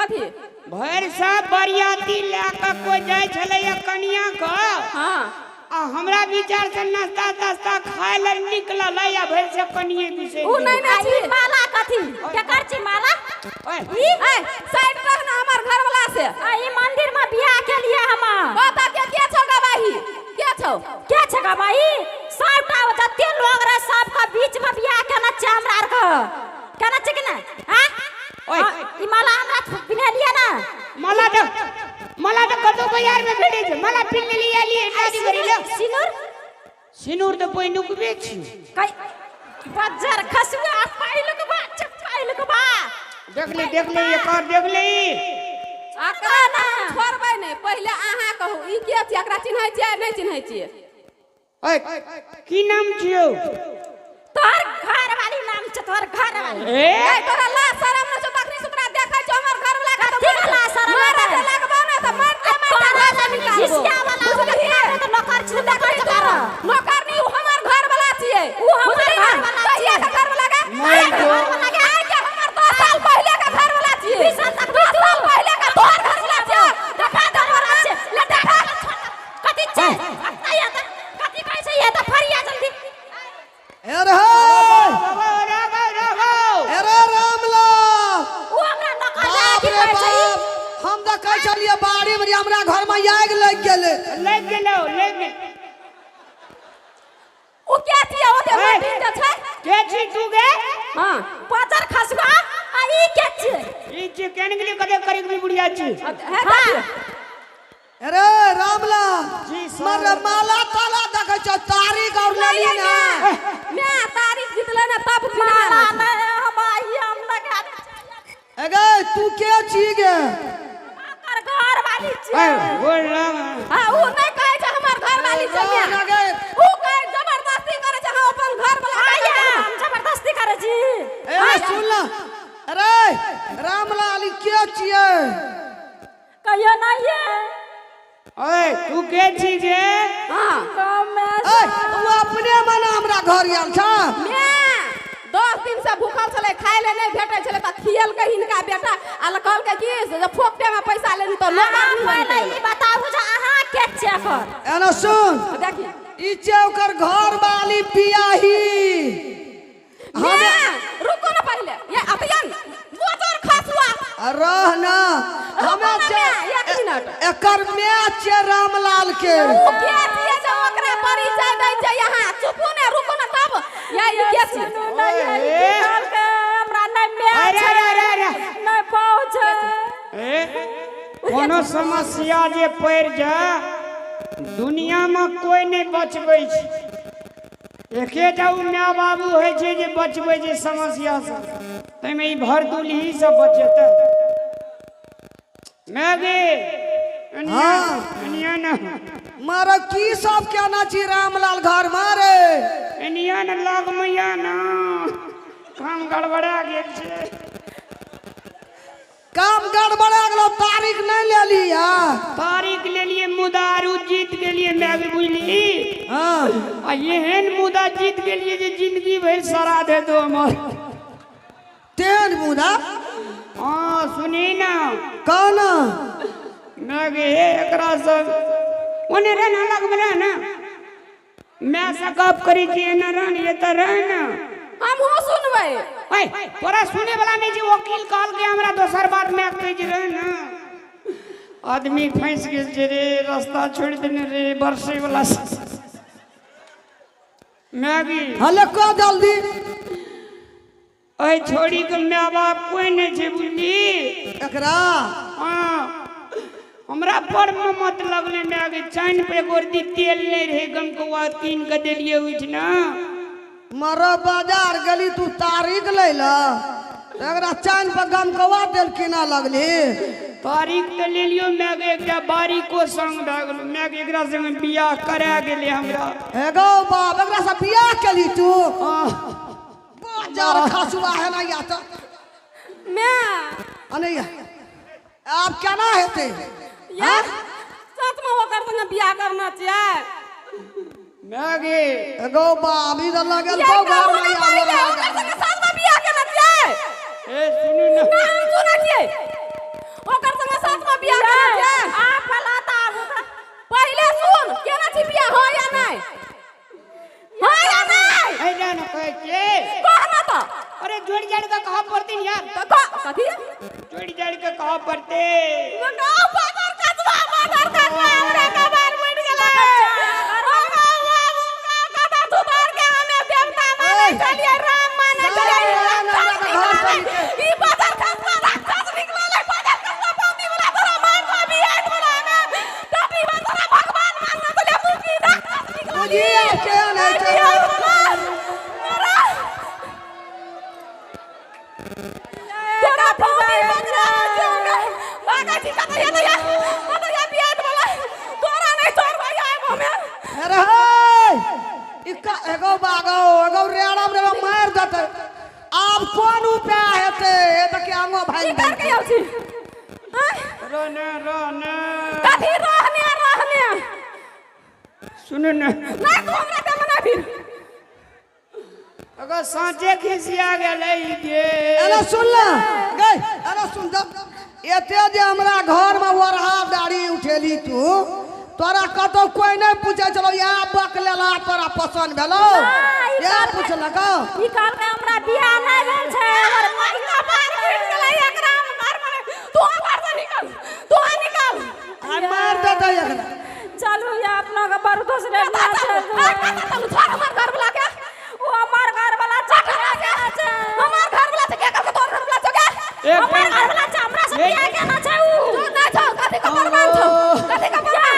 कथी? भरि सब बरियाती लए कऽ कोइ जाइ छलैया कनिया के। हाँ। आ हमरा विचार से नाश्ता तास्ता खाय लए निकलल आ भरि से कनिये बिसरि उ नहि गेलै। ने छी। ई माला कथी केकर छी माला? ओए, ई ए, साइड रह ना हमर घर वाला से। आ ई मंदिर में बियाह के लिए हम। बता के के छौ गवाही? के छौ? के छै गवाही? सबटा जते लोग रहे सबके बीच में बियाह केना छै हमरा आर के? केना छै कि नहि? हाँ? ओए। आ, ई माला हमरा पिन्हेलियै ना? माला तऽ कतौ बाजार में भेटै छै। माला पिन्ह लेली आली शादी करी ले। सिनुर? सिनुर तऽ पहिनुकबे छी। कै बज्जर खसुआ पहिलुक बा पहिलुक बा। देख ले देख ले एकर देख ले ई। एकरा ना छोड़बै नहि, पहिले अहाँ कहू ई के छियै? एकरा चिन्है छियै नहि चिन्है छियै? ओए, की नाम छियौ? तोहर घर वाली नाम छै, तोहर घर वाली। ए ए, तोरा ला शरम न छौ? तखनी से तोरा देखै छौ हमर घर वाला के। कथी वाला शरम मारे हेतै? जे लगबौ ने तऽ मारते मारते तोरा घर से निकालबौ। घिसिया वाला बुझलिही? तऽ नौकर छी, नौकर देखी छै तू, नौकर नहीं, उ हमर घर वाला छियै। उ हमर बुझलिही घर ने? वाला कहिया छियै। के घर वाला गे? मारि आइ के दो। घर वाला गे? आइ के हमर 10 साल पहिले के घर वाला छियै। 20 साल तक 10 साल पहिले के तोहर घर वाला छियै। देखा दे हमरा छै, ले देखा। कथी छै? अत्ता या तऽ कथी कहै छै? ये तऽ फरिया जल्दी। अरे हे, बाबा राघव राघव। अरे रामलाल, उ हमरा नौकर जाय बाप की रे कहै छै ई? बाप, हम तऽ कहै छलियै बाड़ी में हमरा घर में आगि लागि गेलै। लागि गेलौ, लागि गेल। उ के छियै? ओते ए। मर्दिन जे छै। के छी तू गे? हाँ। बजर खसुआ आ ई के छियै? ई छी केन गेली कते करीब भी बुढ़िया छी। हे देखियौ। अरे रामलाल, जी सर। मर माला ताला देखै छौ, तारीख और लेली ना? मैं तारीख जीतले ना तब माला पिन्हा। नहि हम आई हम लगा दै छियै। अगे तू के छी गे? ओकर घर वाली ओए, छियै। गोर लग। हाँ, उ नहि कहै छै हमर घर वाली छै ना मैं। गे। उ कहै जबरदस्ती करै छै, हम अपन घर वाला आया हम जबरदस्ती करै छी। ए सुन ना, अरे रामलाल, ई के छियै? कहियो नहीं है। ओए, तू के छी गे? हाँ। कम ए, तू अपने मन हमरा घर आयल छ? मैं 10 दिन से भूखल छलै, खाय ले नहि भेटै छलै तऽ खियलकै हिनका बेटा आ कहलकै कि से फोकटे में पैसा लेली तऽ नौकर अहाँ नहि पहिले बनतै। ई बताबू जे अहाँ के छियै एकर? एना सुन, देखी। ई छै ओकर घर वाली बियाही। हम मैं रुको ना पहिले, ये अभियान मोजर खसुआ। रह ना, हमे रुको ना छै मैं, एक मिनट। एकर my छै रामलाल के। उ के छियै जे ओकरा परिचय दै छै यहाँ? चुपू ने, रुको ना तब। ये ई के छियै? सुनू नहि है, ई की कहलकै? हमरा नहि my अरे, छै, अरे, अरे, अरे। नहि बाउ छै। ए, कोनो समस्या जे पड़ि जाय दुनिया में कोई नहीं बचबै छै। एकेटा उ my बाबू होइ छै जे बचबै छै समस्या से, ताहिमे ई भर दुलही सब बचेतै। My गे, एनिया। हाँ। एनिया ना। मार की सब केना छी रामलाल घर में रे? एनिया न लग मैया ना, काम गड़बड़ा गेल छै। काम गड़बड़ा गेलो, तारीख नहीं लेली या? तारीख लेलिए मुदा आरू जीत गेलिए my गे, बुझली? हाँ। आ एहन मुदा जीत गेलिए जे जिंदगी भरि सरा दे दो हमर। तेन मुदा? हाँ, सुनी ना। कौन? My गे, एकरा सब ओने रहना लग में रहना, my से गप करी छी, एना रहन, ये तऽ रहना। हमहूँ सुनबै। ओए, तोरा सुने वाला नहीं छै। वकील कहलकै हमरा दोसर बात my कहै छै रहना। आदमी फंसि गेल छै रे, रास्ता छोड़ि देने रे बरसै वाला। मैगी। हले कह जल्दी। एहि छोड़ी के my बाप कोई नहीं छै, बुझली? एकरा? हाँ, हमरा बड़ ममत लगलै my के। चानि पे एको रत्ती तेल नहीं रहे, गमकौआ कीन के देलियै उठि ना। मर बाजार गेली तू तारीख लै ल, एकरा चानि पर गमकौआ तेल कीना लगली। तारीख तऽ लेलियो my के, एकटा बारीको संग भए गेलो my के, एकरा संग बियाह करा गेलै हमरा। हे गौ बाप, एकरा से बियाह केली तू? हाँ। बाजार खसुआ है ना या तऽ। मैं अने आब केना हेतै? ये सच में ओकर संगे बियाह करना छियै? My गे। एगो बाप, ई तऽ लगल ये छौ घर कहू में ने आब पहिले, लगा। ओकर संगे सच में बियाह केना छियै? ए सुनू ना। ना, हम सुनै छियै। बियाह केने छियै? आ फला ता आबू त। पहिले सुन, केना छी बियाह, हो या नहि? हो या नहि? ऐना न कहै छियै। कह ना तऽ। अरे जोड़ि जाड़ि के कहऽ पड़तै ने यार। तऽ कह, कथी? जोड़ि जाड़ि के कहऽ पड़तै। गाँव बाजार कचवा बाजार कचवा हमरा कबार मरि गेलै। हमरा बाबू का कथा सुधार के हमे देवता मानै छलियै, राम मानै छलियै, ई राक्षस निकललै। ई बाजार खसवा राक्षस निकललै, बाजार खसवा पौती वाला तोरा मार दो बियाह वाला हमे। टटी में तोरा भगवान मानने छलियै, तू की राक्षस निकलली? बुझी आब केहन होइ छै। बियाह वाला। मेरा तोरा पौती बजरा भागै छी कतऽ या तऽ या कतऽ या बियाह वाला तोरा नहि छोड़बै आब हमे। अरे हे इक्का एगो बागो एगो रेड़म रे मार देतै। आब कोन उपाय हेतै? ए तऽ कि आंगो भागि की कर के गेल। आयल छी? आँय? रहने रहने। कथी रहने रहने? सुनू ने। नहि, तू हमरा देमे नहि फिर। अगर साँचे खिसिया गेलै ई गे। एना सुन ले गई, एना सुन, जब एते जे हमरा घर में ओढ़ा दाढ़ी उठेली तू, तोरा कतौ कोई नहीं पूछे छलो या बक लेला तोरा पसंद भेलो? नहि, ई या कहलकै- पूछलक? ई कहलकै हमरा बियाह नहि भेल छै, हमर महिला बाहर फुटि गेलै एकरा हम घर मे नहि। तू घर से निकल, तू निकल। आ मार देतै एकरा। चलू या अपना के बड़ दोसरे कतऽ ना चलू? चलू। आँय, कतऽ चलू? छोड़ हमर घर वाला के। ओ हमर घर वाला छै, छै। हमर घर वाला छै के कहलकै तोहर घर वाला छौ गे? एक हमर मिनट। घर वाला छै, हमरा से बियाह केना छै ऊ? तू नहि छौ, कथी के प्रमाण छौ? कथी के प्रमाण?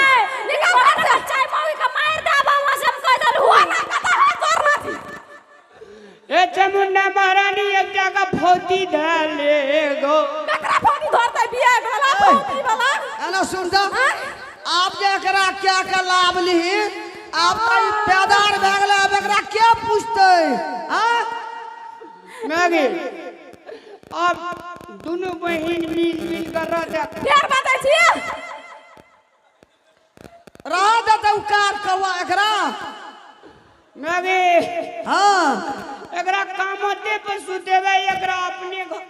निकल घर से। चाय मौगी के मारि देब हम, से हम कहि देलहुँ। हुआ ना कतऽ है तोहर नाती? ए चामुंडा महारानी, एकटा का फौती धऽ ले गो। ककरा फौती धरतै बियाह वाला फौती वाला? एना सुन जा, आब जे एकरा क्या के लाभ लिही, आब तऽ ई पैदार भए गेलै, आब एकरा के पूछतै? आँ? मैगी, अब दुनू बहिन मिल मिल कर रहते। फेर बतै छियै? रह देतै उ कार कौआ एकरा। मैगी। हाँ। एकरा कामते पर सुतेबै एकरा अपने घर।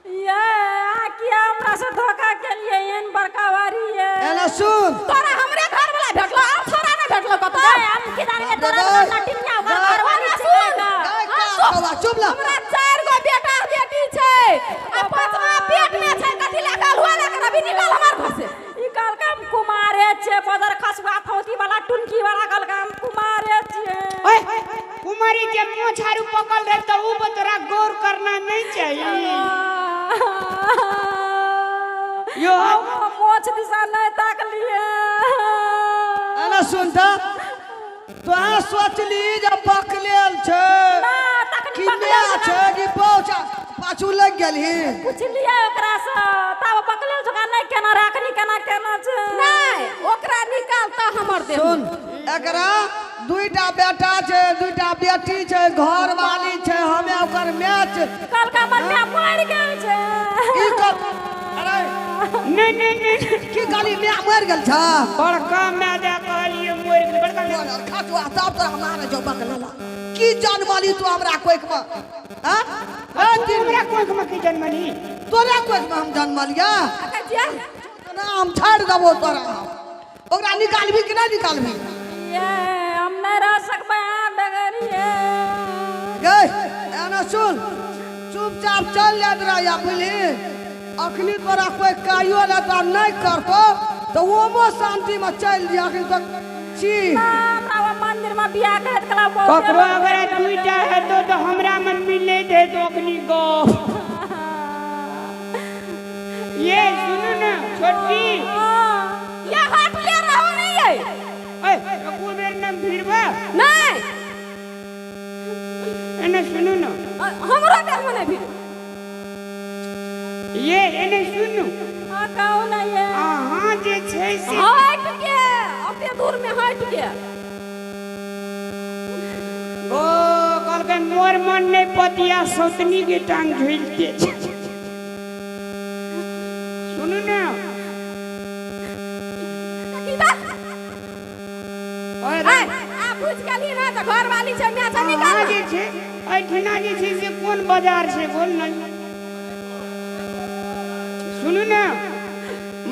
ये अहाँ किया हमरा से धोखा केलियै एहन बड़का भारी ये? एना सुन। तोरा हमरे घर वाला भेटलो और छोरा नहि भेटलो कतौ? गए, हम की जाने के तोरा गए, वाला नटिनिया ओकर गए। घरवाली एना छै सुन। का। गए कार कौआ चुप ला। हमरा 4 गो बेटा बेटी छै आ 5वां पेट में छै, कथी लए कहल हुआ लए अभी निकल हमर घर से। ई कहलकै हम कुमारे छियै, बदर खसुआ फौती वाला टुनकी वाला कहलकै हम कुमारे छियै। ओए कुमारी जे मोछ आरू पकड़ रहे तो ऊ पर तोरा गौर करना नहीं चाहिए। यो। हम मोछ दिशा नहीं ताकलियै। एना सुन तऽ तोहें सोचली जे बकलेल छै ना, तखनी कि बकलेल माय छै कि बौ छै, पाछू लागि गेलही। पुछलियै ओकरा से तब बकलेल छौ नहि केना राखनी केना केना छै। नहि, ओकरा निकाल तऽ हमर देह। सुन, एकरा दुईटा बेटा छै, दुईटा बेटी छै, घर वाली छै, हमे ओकर माय छै। कहलकै हमर माय मरि गेल छै। की कर? अरे नहीं नहीं नहीं। की कहली, माय मरि गेल छै? बड़का माय दे कहलिए मरि गेल बड़का माय। खसुआ सब तोरा मारे छौ बकलेला। की जनमली तू हमरा कोइक में? हाँ? ए तू हमरा कोख में की जनमली? तोरा कोइक में हम जनमलिया? कथी छियै? ना हम छाड़ि देबो तोरा। ओकरा निकालबी कि नहि निकालबी? ये हम नहि रह सकबै अहाँ बगैर ये। गै एना सुन, चुपचाप चल जाइत रहिया, बुझली? अखनी तोरा कोई कहियो नहि तोरा नहि करतौ तऽ ओमो शांति में चलि दिया अखनी तक छी। ना, हमरा ओ मंदिर में बियाह करैत कला बहुत ककरो अगर दुईटा हेतौ तो हमरा मन मिले दे तो अखनी गप। ये सुनू ना छोटकी। ये हट ले रहो नहीं ये। ए एको बेर न भिड़बा। नहीं। एने सुनू ना। हमरो देह में नहीं भिड़। ये एने सुनू। हाँ कहू ना ये। अहाँ जे छै से हट के ओते दूर में हट के। ओ कहलकै मोर मन नहीं पतिया सौतनी के टांग झुलते छै। सुनू ना। की बात? ओए आय, आ बुझ गेली ना तऽ घर वाली छै, माय छै, निकाल। अहाँ जे छै एहिठिना जे छै से कोन बाजार छै बोल ना। सुनू ने,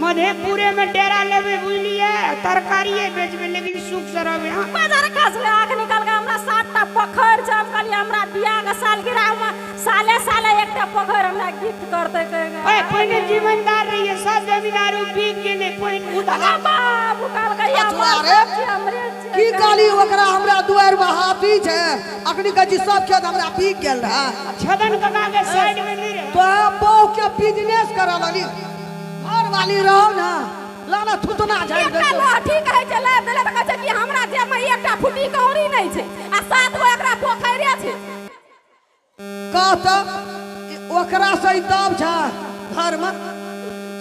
मधेपुरे में डेरा लेबै बुझलियै, तरकारिए बेचबै, लेकिन सुख से रहबै। हाँ। बाजार खसले आँख निकल के हमरा 7टा पोखरि छै। हम कहलियै हमरा बियाह के सालगिरह मे साले साले एकटा पोखरि हमरा गिफ्ट करतै कहि ओए पहिने जीवनदार रहियै, सब जमीन आरू बिक गेलै, पहिने उधार। बाबू कहलकै अथवा रे। हमरे छियै। की कहली ओकरा, हमरा दुआरि में हाथी छै, अखनी कहै छी सब खेत हमरा बिक गेल रहे। छदन काका के साइड में नहीं रहे। तो बहू के बिजनेस करऽ लगली, घर वाली रहो ना, लाना थुतना झाड़ि एकटा देतौ। लहठी कहै छै लाबि देलै तऽ कहै छै कि हमरा जेबमे एकटा फुटी कौड़ी नहि छै आ 7 गो एकरा पोखरिए छै। कह तऽ ओकरा से ई दब छै घरमे।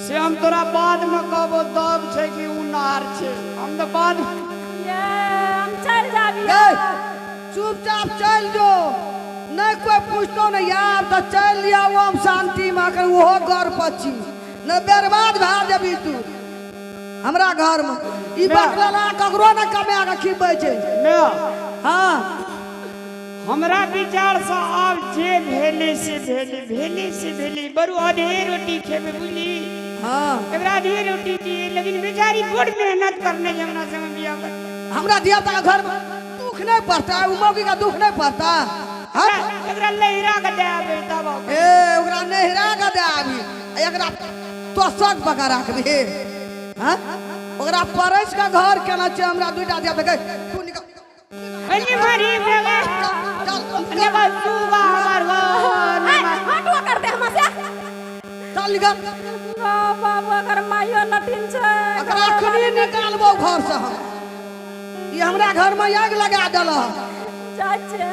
से हम तोरा बाद में कहबो, दब छै कि उ नार छै, हम तऽ बाद में। ये हम चलि जाबी। गै, चुपचाप चलि जो, नहि कोइ पूछतो नहि आब तऽ चलि लिअ ओम शांतिमे। अखन ओहो घर पर छी, नहि बर्बाद भए जेबही तू। हमरा घरमे ई बकलेला ककरो नहि कमा कऽ खिबै छै। ना। हाँ। हमरा विचार से आब जे भेलै से भेलै, भेलै से भेलै। बरू आधे रोटी खेबै बुझली। हाँ। एकरा आधे रोटी दिए, लेकिन बेचारी बड़ मेहनत करने छै हमरा संगे बियाह कर। हमरा धिया पुता घरमे दुख नहि पड़ता, ओ मौगी के दुख नहि पड़ता। हाँ? एकरा लहिरा के दे आबै तब। ए ओकरा नहिरा के दे आबी, एकरा तोसक पका राखबी। हाँ, ओकरा परसि के घर केना छै? हमरा दुइटा धिया पुता, तू निकल। अरे मारी बेगा। चल। नेबा सुगा हमर हो। हटो करते हम से। चल निकल। बाबू अगर माइयो नटिन छै। एकरा अखनी निकालबो घर से हम, ई हमरा घर में आगि लगा देलक। जाइ छै।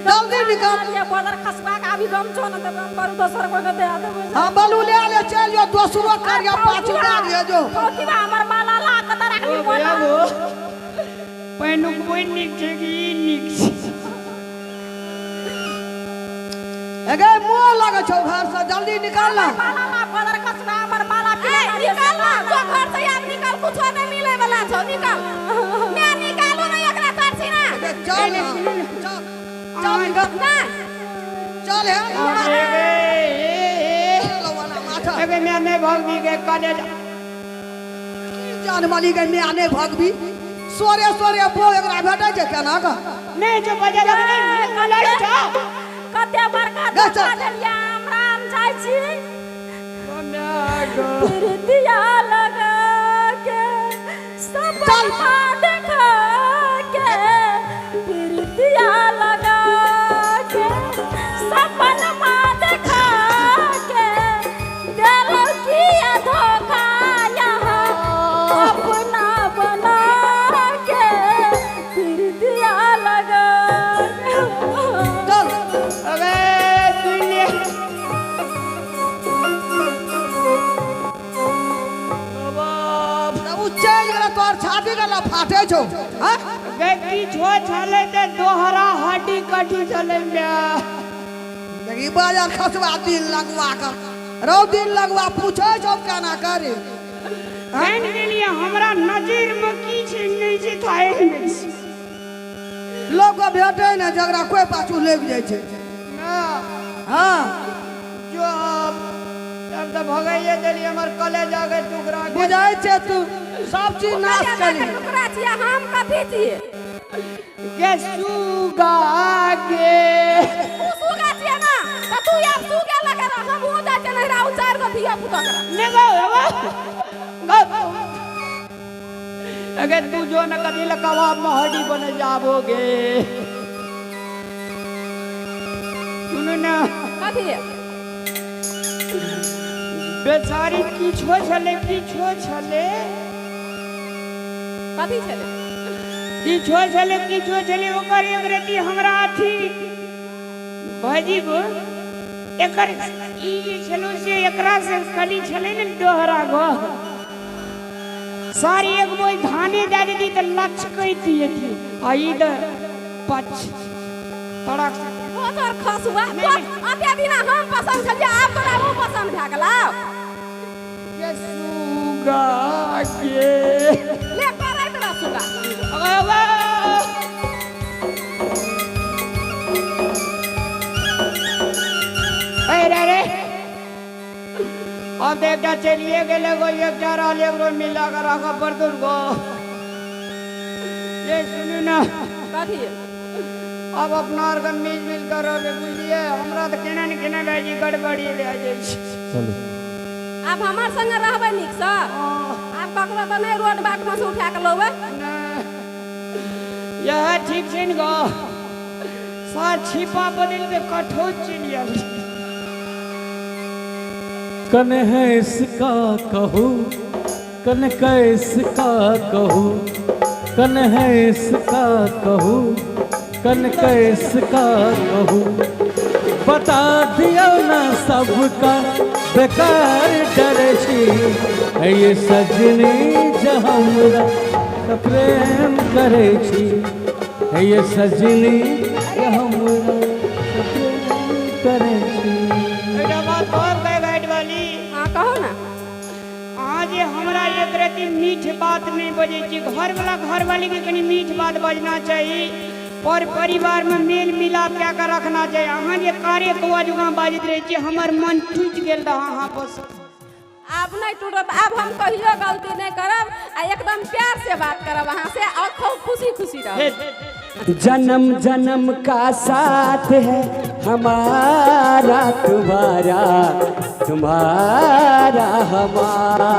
जल्दी निकल। ये बदर खसबा के अभी गमछो न देबै, हम बरू दोसर कोइ के दे देबै। हाँ बलू ले ले, चल जो दोसरो करिया पाछू दे दिए जो। कथी बा हमर माला ला के तऽ राखली बोला। पहिनुक बोइ नीक छै कि ई नीक छै? एगे मोह लगै छौ घर से, जल्दी निकाल ना। माला ला बदर खसबा हमर माला। ए निकल ना जो घर से, आब निकल, कुछो नहीं मिले वाला छौ, निकल। मैं निकालू नहीं एकरा तरसी ना। एगे चल ना, चल चल निकल। ना। चल हे। ए, ए, माथा। ए, मैं नहीं भगवी के कॉलेज। जान माली के मैं नहीं भगबी, सोरे सोरे बो एकरा भेटै छै केना के? नहीं जो बजे लग नहीं लड़े छौ। कते बड़का गे चल। धोखा देलियै हमरा। हम जाइ छी प्रीतिया लगा के चल। सपना देखा के, प्रीतिया लगा के सपना देखा के देलौ किया धोखा यहाँ अपना बना के, प्रीतिया लगा के। चल। अबे दुनिया तब उ चलि गेलै, तोहर छाती के फाटे छौ। हाँ? गे किछो छलै तऽ दोहरा हड्डी कटू छलै म्या। देखी बाजार खसवा दिल लगवा कर रौ, दिल लगवा पूछै छौ केना करे। जानि गेलियै, हमरा नजर में की छै नहि छै थाहे नहि छै। लोक के भेटै ने जकरा कोइ पाछू लागि जाइ छै। ना। हाँ। जो अब तऽ भगाइए देलियै हमर कलेजा के टुकड़ा के। बुझाइ छै तू सब चीज नाश करी। टुकड़ा छियै, हम कथी छियै? गे सुगा गे। तू सुगा छियै ना तऽ तू आब सुगे लगे रह, हमहूँ जाइ छियै नहिरा, उ 4 गो धिया पुता करा। ने गो गो अगर तू जो न कभी ल कबाब में हड्डी बन जाबोगे। सुन ना। कथी? बेचारी किछो छलै, किछो छलै। कथी छलै? किछो छलै, किछो छलै। ओकर एक रति हमरा अथी भजी गो एकर ई जे छलो से एकरा से कली छलै ने दोहरा गो सारी एक बोई धाने दे देती तऽ लचकैती अथी आ ई तऽ पच तड़क। ओ तोर खसुआ अते दिना हम पसंद छलियै, आब तोरा ओ पसंद भए गेलौ। के सुगा के। ले करैत रह सुगा। अबे अबे ए रे रे, आब तऽ एकटा चलिए गेलै गो, एकटा रहल, एकरो मिला कऽ राखऽ पड़तौ गो। ये सुनू ने। कथी? आब अपना आरके मिल मिल कऽ रहबै, बुझलियै? हमरा तऽ केना ने केना भाइजी गड़बड़ी भए जाइ छै। चलू। आब हमर संगे रहबै नीकसँ? आब ककरो तऽ नहि रोड बाटमे से उठा कऽ लौबै? नहि, इएह ठीक छै ने गो। सार छिपा बदलि कऽ कठौत चलि आयल। कन है इसका कहू, कन कैसका कहू, कन है इसका कहू, कन कैसका कहू, बता दियो ना सबका बेकार डरे छी। है ये सजनी जे हमरा त प्रेम करे छी, है ये सजनी जे हमरा त प्रेम करे छी। एकटा बात कहब गाय गाइड वाली? हँ, कहू ने। अहाँ जे हमरा एक रति मीठ बात नहि बजै छी। घरवला घरवालीके कनि मीठ बात बजना चाही पर परिवारमे मेल मिलाप कए कऽ रखना चाही। अहाँ जे कार्य कौआ जकाँ बाजैत रहै छी, हमर मन टूटि गेल रहए अहाँ पर। आब नहि टूटत। आब हम कहियो गलती नहि करब आ एकदम प्यार से बात करब अहाँ से और खूब खुशी खुशी रहब। जन्म जन्म का साथ है हमारा तुम्हारा, तुम्हारा हमारा।